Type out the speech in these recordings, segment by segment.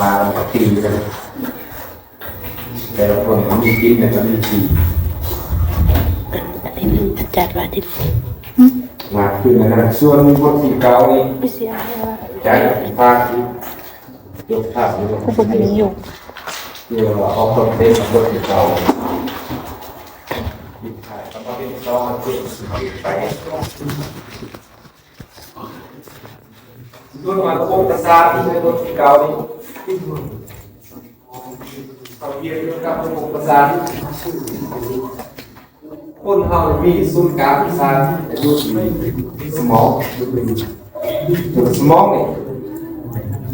ປາກັນກັບຕີນກັນ ແຕ່ລະຄົນກໍມີກິນ ແລ້ວກໍມີຂີ່ ອັນນີ້ມັນຈັດວ່າທີ່ ມາຄືນນັ້ນ. ສ່ວນບົດທີເກົ້ານີ້ ໄປເສຍໃຫ້ວ່າ ຈາກພາກທີ່ ຍົກພາບຢູ່ ກໍບໍ່ມີຢູ່ ທີ່ວ່າອອກຕົນເຕັມບົດທີເກົ້າ ທີ່ຖ່າຍກຳມະເປັນສອງ ເຈັດສິບໄປ. ສ່ວນວ່າລະບົບປະສາດທີ່ໃນບົດທີເກົ້ານີ້ ເຂົາຮຽນກ່ຽວກັບລະບົບປະສາດ. ຄົນເຮົາມີສູນກາງປະສາດຢູ່ທີ່ສະໝອງ. ສະໝອງນີ້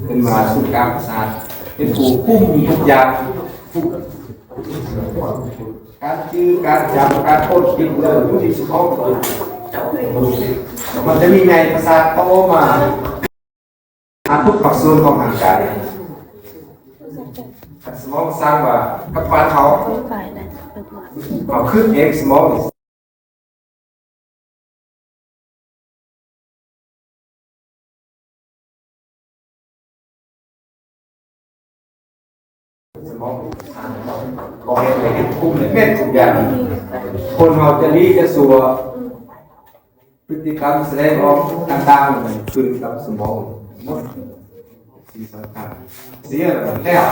ເປັນວ່າສູນກາງປະສາດ ເປັນຜູ້ຄຸມທຸກຢ່າງ. ການຈື່ ການຈຳ ການຄົ້ນຄິດເລື່ອງຢູ່ທີ່ສະໝອງ ມັນຈະມີໃຍປະສາດຕໍ່ມາຫາທຸກພາກສ່ວນຂອງຮ່າງກາຍ. ສະໝອງສ້າງວ່າກັບປານເຮົາ ເຮົາຄິດເອງ ສະໝອງ ສະໝອງ ບໍ່ເຮັດໃຫ້ເຮັດ ຄຸມໃຫ້ເປັນທຸກຢ່າງ. ຄົນເຮົາຈະດີຈະຊົ່ວ ພຶດຕິກຳສະແດງອອກຕ່າງໆ ມັນຂຶ້ນກັບສະໝອງໝົດ. ສິ່ງສຳຄັນ ເສຍແລ້ວ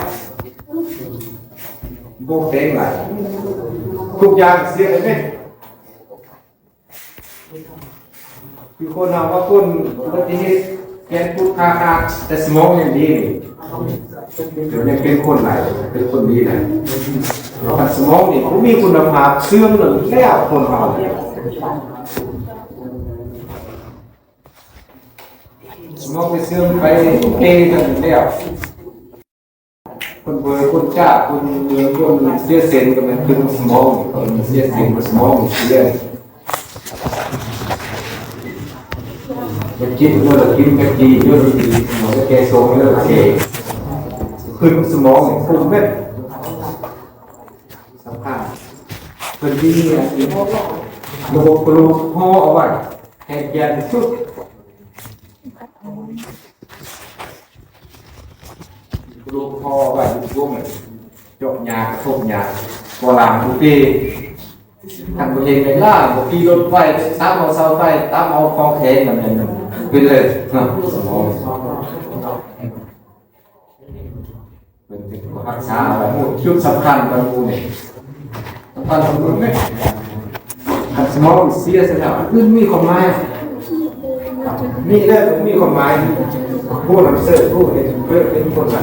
ບໍ່ແປງຫຼາຍ ທຸກຢ່າງເສຍໄດ້ເໝິດ. ຄືຄົນເຮົາວ່າຄົນອຸບັດຕິເຫດ ແຂນພຸດຂາຂາດ ແຕ່ສະໝອງຍັງດີນີ້ ເປັນຄົນຫຼາຍ ເປັນຄົນດີຫຼາຍ. ຄັນສະໝອງນີ້ບໍ່ມີຄຸນນະພາບ ເສື່ອມແລ້ວ ຄົນເຮົາ ສະໝອງໄປເສື່ອມໄປເກ ນັ້ນແລ້ວ. ຄົນເບີ ຄົນຈ້າ ຄົນເມືອງ ຄົນເສຍເສັ້ນ ກໍແມ່ນເປັນສະໝອງ ເຂົາເອີ້ນເສຍເສັ້ນ ສະໝອງເສຍ. ໄປກິນໂຍນ ກິນໄປຕີໂຍນ ສະໝອງໄປແກ່ສົ່ງ ແລ້ວເສຍ. ຄືສະໝອງນີ້ຄຸມແມ່ນສຳຄັນ ເພິ່ນມີອັນນີ້ ລະບົບກະດູກຫໍ່ເອົາໄວ້ ໃຫ້ແກ່ນທີ່ສຸດ. ລູກພໍ່ໄວ້ຢູ່ວົງ ຈົກຫຍ້າກະທົບຫຍ້າ ບໍ່ລ້າງບໍ່ຕີ ຄັນບໍ່ເຮັດແມ່ນລ້າງ ບໍ່ຂີ່ລົດໄຟ ໄປຕຳເອົາເສົາໄຟ ຕຳເອົາຂອງແຂງ ມັນເປັນເລີຍເນາະ ສະໝອງ. ເພິ່ນເປັນຜູ້ຮັກສາໄວ້ໝົດ ຈຸດສຳຄັນຂອງໝູ່ນີ້ ສຳຄັນຂອງໝູ່ນີ້. ຄັນສະໝອງເສຍຊະແລ້ວ ອັນອື່ນມີຄວາມໝາຍ ມີແລ້ວບໍ່ມີຄວາມໝາຍ. ຜູ້ນຳເສີດ ຜູ້ເຮັດເລີກເປັນຄົນລະ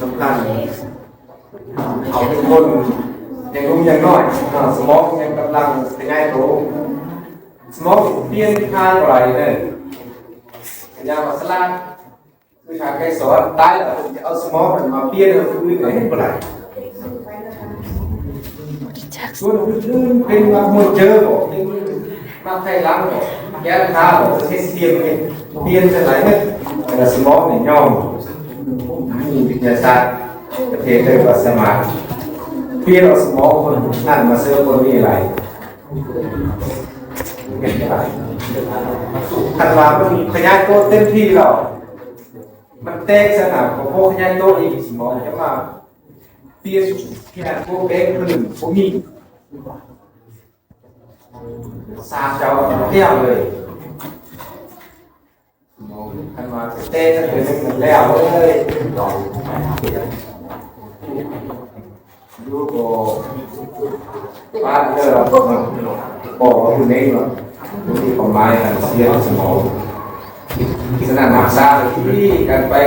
ສຳຄັນ. ເຮົາເປັນຄົນຍັງໜຸ່ມຍັງນ້ອຍເນາະ ສະໝອງຍັງກຳລັງຂະຫຍາຍໂຕ. ສະໝອງປ່ຽນທ່າບໍ່ໄດ້ເດີ ພະຍາມາສະຫຼາດ ຄືຖ້າໄກສອນຕາຍແລ້ວ ເພິ່ນຈະເອົາສະໝອງນັ້ນມາປ່ຽນໃຫ້ຄົນອື່ນກໍເຮັດບໍ່ໄດ້. ສ່ວນອື່ນໆ ເປັນມາກມົນເຈີບໍ ເປັນມາກໄຂ່ຫຼັງບໍ ແກ້ວທາບໍ ເຮັດປ່ຽນ ເຮັດປ່ຽນຈັ່ງໃດເນາະ. ແຕ່ສະໝອງນີ້ຍອມ ມີວິທະຍາສາດປະເທດເອີ້ນວ່າສາມາດປ່ຽນເອົາສະໝອງຄົນນັ້ນມາເສີມຄົນນີ້ໄດ້. ຄັນວ່າມັນຂະຫຍາຍໂຕເຕັມທີ່ແລ້ວ ມັນແຕກຊະນະ ກໍບໍ່ຂະຫຍາຍໂຕອີກ ສະໝອງຈະມາປ່ຽນຂະຫຍາຍໂຕແປງຄືນບໍ່ມີ. ສາມເຈົ້າແລ້ວເລີຍ ຄັນວ່າແຕ່ຈະເປັນແລ້ວເລີຍ ຢູ່ກໍບ້ານເດີ ບອກວ່າຜູ້ເໜັງວ່າ ບໍ່ມີຄວາມໝາຍ ການເສຍສະໝອງ. ສະນັ້ນຮັກສາທີ່ດີກັນໄປ